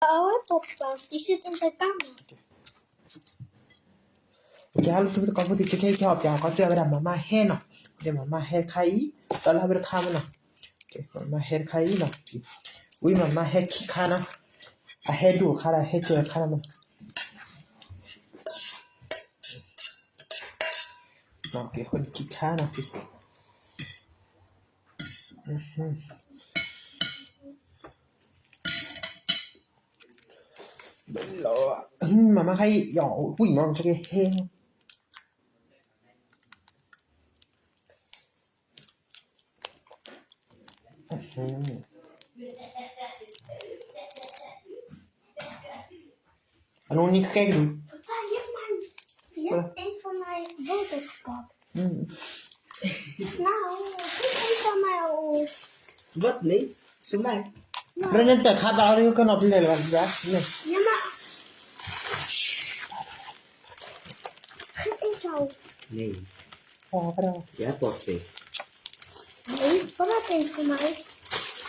အဝဲပပာ် ဒီးစံၣ်တၢ်စၢ်တၢ်နီၤ. ကဲ hello တံၤသကိးဖိသ့ၣ် ခဲခဲအံၤ ကဟဲပၠးကီးသုဝဲဒၣ် မၤမါဟဲနီၤ. မၤမါဟဲတခါအံၤ ဒီးလၢအဝဲတခါမနီၤ. မၤမါဟဲတခါအံၤနီၤ. ဝံၤမၤမါဟဲခံခါနီၤ. အဟဲဒိၣ်တခါဒီး အဟဲကၢၤတခါနီၤ. ကဲ အဃိန့ၣ်ခံခါနီၤ. မၤမါခါအံၤ ယဝံၣ်မး ကဟဲ အနီၢ်နီၢ်ဃဲကလူး Wat nee, zo mij. ရၢန့ၣ်တၢ်ခါဘၣ်အီၤ ကနီၤတလဲၤလၢၤဘၣ် န့ၣ် Geef eten. Nee. Oh, wat dan? Ja, toch twee. Nee, wat is voor mij?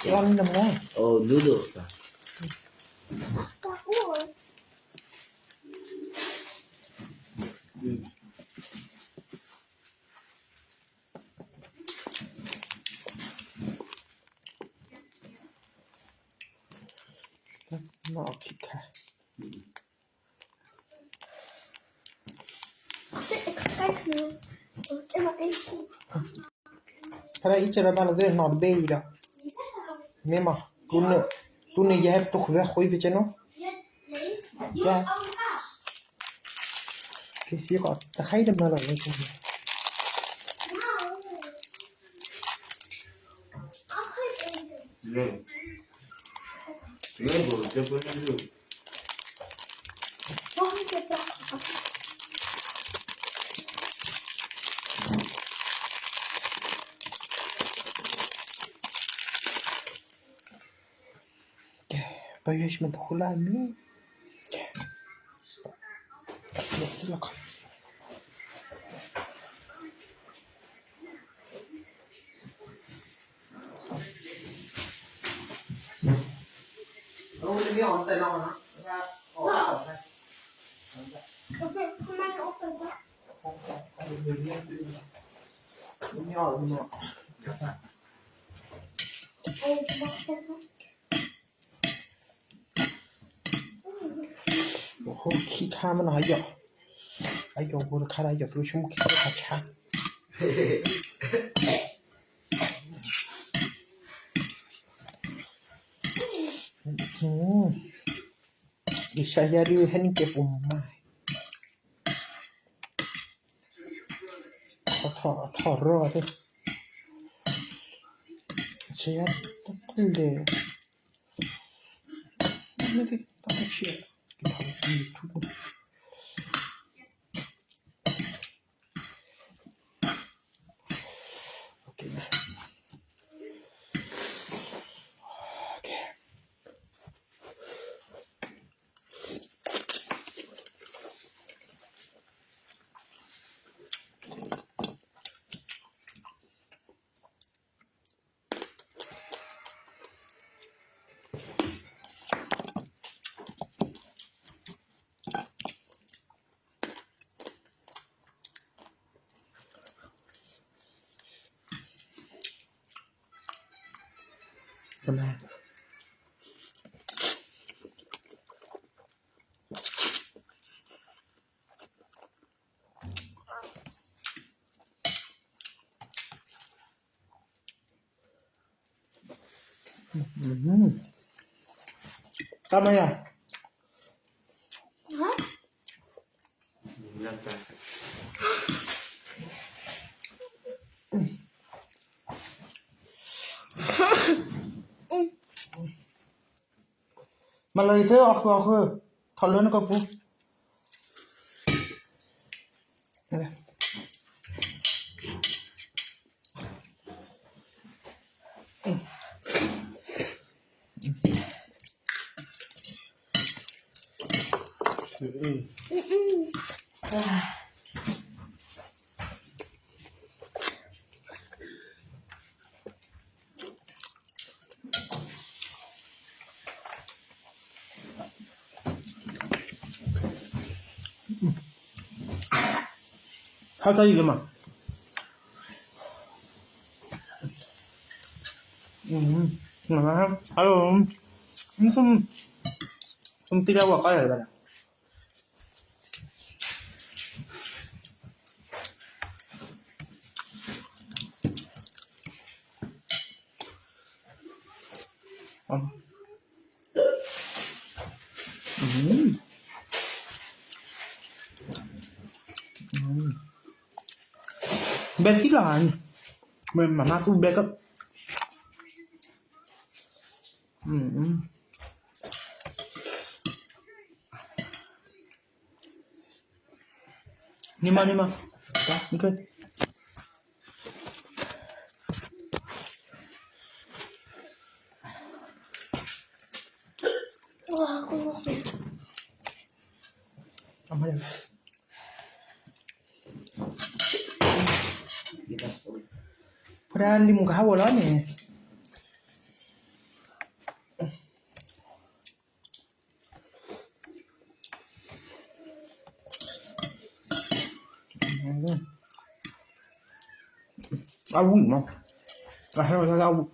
Ja. Wat dan? Oh, noedels dan. Dat hoor. Hmm. Nou, kijk. Als ik, ik ga kijken nu. Als ik in mijn eentje. ဖဲဒၣ်အံၤကဲဒီးဘၣ်လီၤသ့ၣ်နီတဘ့ၣ်အံၤဒီး မ့ၢ်မး တူၢ်န့ၢ်ယဟဲတတုၤဃုာ်ဝဲဃုာ်အံၤဖဲကဲနီၤ ကဲ ယကတခါအံၤတမၤလီၤဝဲ ကဲ ပယွၤမ့ၢ်တဃူလၢအမံၤ ကဲ လီၤခီ ခံခါမနီၤ အယီၢ် အယီၢ်ဘိတခါဒီး အယီၢ်သရူဆိကမိၣ်ခဲလၢာ်ခါဆါ ယဆါယၤဒုးဟဲနုာ်ကဲပူၤမး ထီၣ်ထီၣ်ထီၣ်ရီသ့ၣ် ဆါယၤတကလဲၣ် မ့ၢ်သ့ၣ်တၢ်ပၢဆှၢ ကထီၣ်ထီၣ်ထူ Okay. Okay. Amen. Tama ya. Malory သၢအီၣ်ဃုာ်အီၣ်ဃုာ် ထီၣ်လၢနကပူၤ ဟးတၢ်အံၤလၢမး, hello, သုမတံၤလၢဝဲကီၢ်ယၤလၢၤဘၣ်. ဘဲသံလီၤ, မ့ၢ်မၤမၤသူဘဲက, န့ၢ်မး န့ၢ်မး, ဖိဒါလံၤမူကဟးဝဲလီၤန့ၣ် အဝံၣ်မး, အဟဲဝဲဒၣ်အဝံၣ်.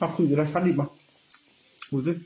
အဃုာ်ဒီးဆါဒံးမး, ဝံၤသ့.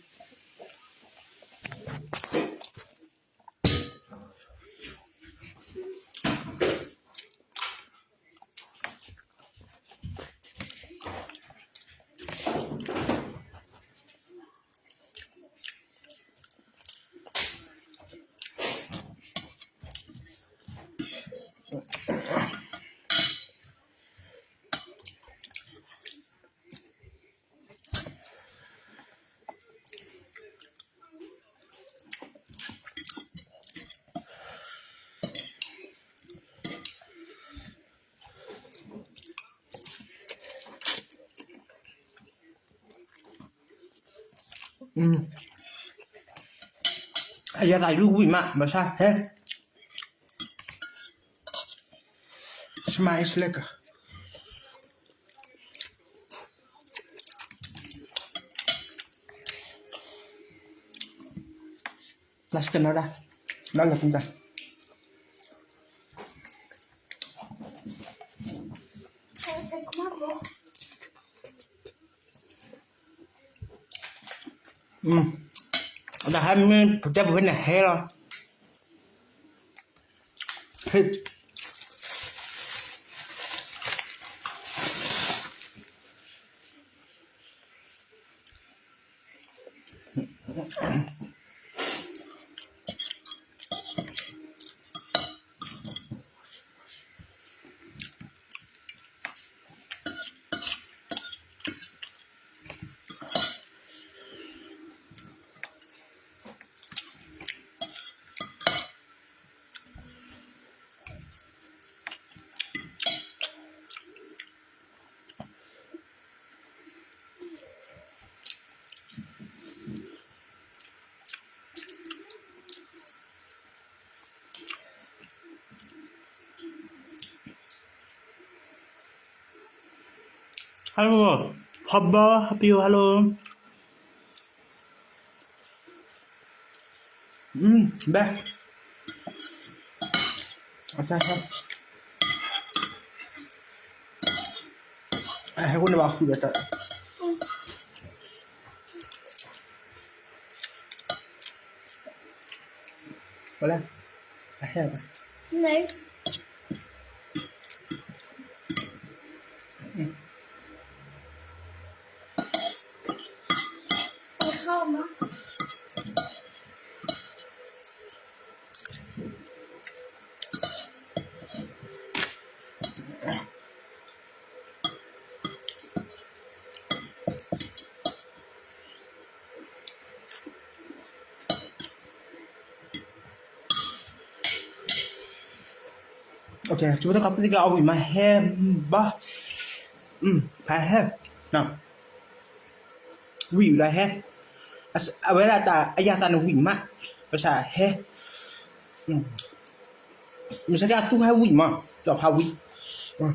အယသးဒုးဝံၣ်မး ဘၣ်ဆၣ်ဟဲ smile is like a plastic နဒၣ် လၢလၢပူၤတၢ် အတၢ်ဟဲမ့ၢ်ပတဲပူၤဖဲန့ၣ်ဟဲလီၤ ဟ့ၣ် Hello, Pablo, happy you, hello. ဘဲ အဆၢဆၢ အဟဲဃိန့ၣ်ဘၣ်ဃုာ်ဒီးတၢ် ဝဲလဲၣ် အဟဲဘၣ် န့ၣ် အ ကၠိဖိသၣ်ခွါဖိသ့ၣ်က့ၤအီၣ်ဝံၣ်မး ဟဲဘၣ်, ဖးဟဲ, ဝံၣ်လီၤဟဲ, အဝဲဒၣ်တၢ်အယၢ်သးန့ၣ်ဝံၣ်မး, ဘၣ်ဆၣ်ဟဲ, မ့ၢ်ဆၢက့ၤအသူၣ်ဟဲဝံၣ်မး, ကၠီၣ်ဖးဝံၣ်,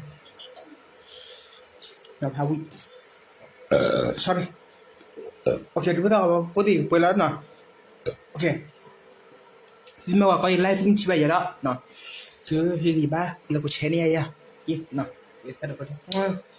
ကၠီၣ်ဖးဝံၣ်, ကၠိဖိသၣ်ခွါဖိသ့ၣ်ကပှဲၤလီၤနီၤ, သုမ့ၢ်ဝၤကီးယ live သုမ့ၢ်ထံၣ်ဘၣ်ယၤဒီး, သုဟ့ၣ်ဂံၢ်ဘါ လၢက share န့ၢ်ယၤ, ယဲ, ယဲသၢတပှဲၤ